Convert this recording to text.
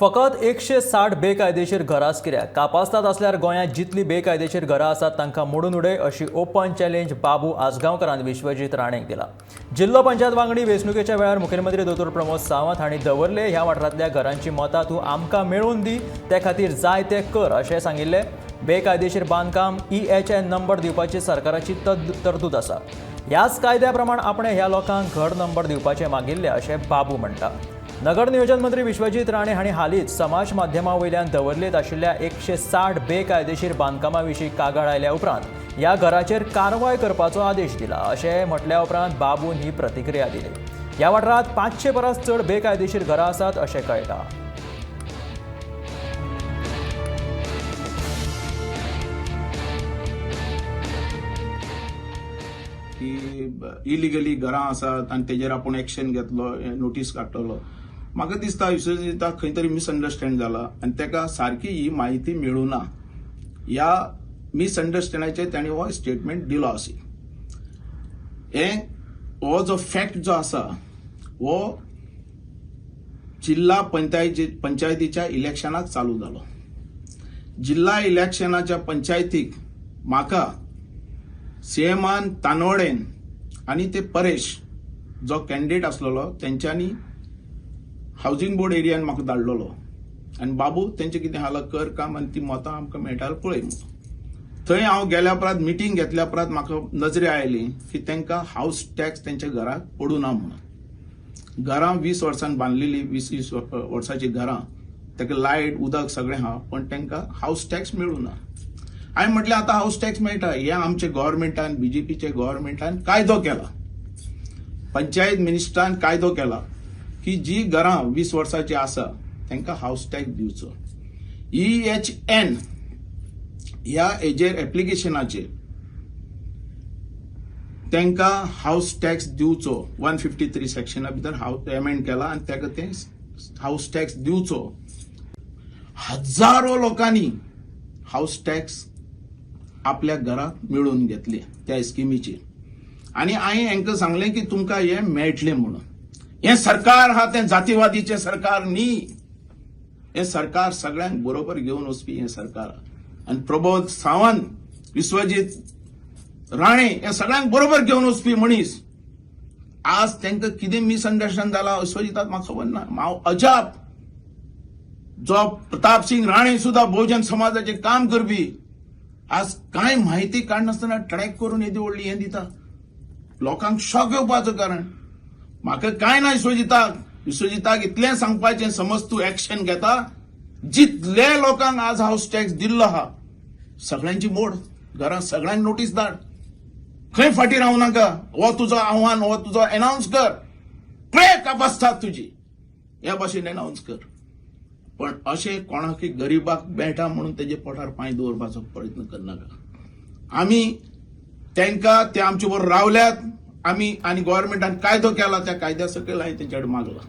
फकत 160 बेकायदेशीर घरांच कित्याक, कापास्ताद आसल्यार गोंयांत जितलीं बेकायदेशीर घरां आसात तांकां मोडून उडय अशी ओपन चॅलेंज बाबू आजगांवकारान विश्वजीत राणेक दिला. जिल्लो पंचायत वांगडी वेंचणुकेच्या वेळार मुखेलमंत्री दोतोर प्रमोद सावंत हांणी दवरले ह्या वाठारांतल्या घरांची मतां तूं आमकां मेळोवन दी, ते खातीर जाय ते कर अशें सांगिल्लें. बेकायदेशीर बांदकाम EHN number दिवपाची सरकाराची तरतूद आसा. ह्याच कायद्या प्रमाण आपणें ह्या लोकांक घर नंबर दिवपाचें मागिल्लें अशें बाबू म्हणटा. नगर नियोजन मंत्री विश्वजीत राणे हांणी हालींच समाज माध्यमां वयल्यान दवरलेंत आशिल्ल्या 160 बेकायदेशीर बांदकामां विशीं कागाळ आयल्या उपरांत ह्या घराचेर कारवाय करपाचो आदेश दिला अशें म्हटल्या उपरांत बाबून ही प्रतिक्रिया दिली. ह्या वाठारांत 500 परस चड बेकायदेशीर घरां आसात अशें कळटा. की इलिगली घरां आसात आनी तेजेर आपूण एक्शन घेतलो, नोटीस काडटलो. म्हाका दिसता विश्वजिताक खंय तरी मिसअंडरस्टँड जाला आनी ताका सारकी ही म्हायती मेळूं ना. ह्या मिसअंडरस्टँडाचेर ताणें हो स्टेटमेंट दिलो आसी. हे हो जो फॅक्ट जो आसा हो जिल्हा पंचायतीच्या इलेक्शनाक चालू जालो. जिल्हा इलेक्शनाच्या पंचायतीक म्हाका सीएमान तानवडेन आनी ते परेश जो कॅन्डिडेट आसलेलो तेंच्यांनी हावजींग बोर्ड एरियान म्हाका धाडलेलो आनी बाबू तेंचें कितें आहा कर काम आनी ती मतां आमकां मेळटा पळय म्हणून. थंय हांव गेल्या उपरांत मिटींग घेतल्या उपरांत म्हाका नजरे आयली की तांकां हावस टॅक्स तेंच्या घराक पडूं ना म्हणून. घरां 20 वर्सां बांदलेली, 20 वर्सांची घरां, ताका लायट उदक सगळें आहा, पण तांकां हावस टॅक्स मेळूं ना. हांवें म्हटलें आतां हावस टॅक्स मेळटा. हें आमच्या गव्हर्मेंटान, बीजेपीच्या गव्हर्मेंटान कायदो केला, पंचायत मिनिस्टरान कायदो केला की जी घरां 20 वर्सांची आसा तांकां हावस टॅक्स दिवचो. EHN ह्या हेजेर एप्लिकेशनाचेर तांकां हावस टॅक्स दिवचो. 153 सेक्शना भितर हाव एमेंड केला आनी ताका तें हावस टॅक्स दिवचो. हजारो लोकांनी हावस टॅक्स आपल्या घराक मेळोवन घेतले त्या स्किमीचेर. आनी हांवें हांकां सांगलें की तुमकां हें मेळटलें म्हणून. हें सरकार आहा तें जातीवादीचें सरकार न्ही, हें सरकार सगळ्यांक बरोबर घेवन वचपी हें सरकार. आनी प्रमोद सावंत, विश्वजीत राणे हे सगळ्यांक बरोबर घेवन वचपी मनीस. आज तांकां कितें मिसअंडरस्टँड जाला विश्वजिताक म्हाका खबर ना. हांव अजाप, जो प्रताप सिंग राणे सुद्धा बहुजन समाजाचें काम करपी आज कांय म्हायती काडनासतना ट्रॅक करून येदी व्हडली हें दिता. लोकांक शॉक येवपाचो कारण. म्हाका कांय ना विश्वजिताक, विश्वजिताक इतलें सांगपाचें, समज तूं एक्शन घेता, जितले लोकांक आज हावस टॅक्स दिल्लो आहा सगळ्यांची मोड घरां, सगळ्यांक नोटीस धाड, खंय फाटीं रावूं नाका. हो तुजो आव्हान, हो तुजो एनावन्स कर, पळय कापास्ताद तुजी, ह्या भाशेन एनावन्स कर. पण अशें कोणाकय गरिबाक मेळटा म्हणून तेजे पोटार पांय दवरपाचो प्रयत्न करनाका. आमी तांकां ते आमचे बरोबर रावल्यात आमी आनी गव्हर्मेंटान कायदो केला त्या कायद्या सकयल हांवें तेंचे कडेन मागलां.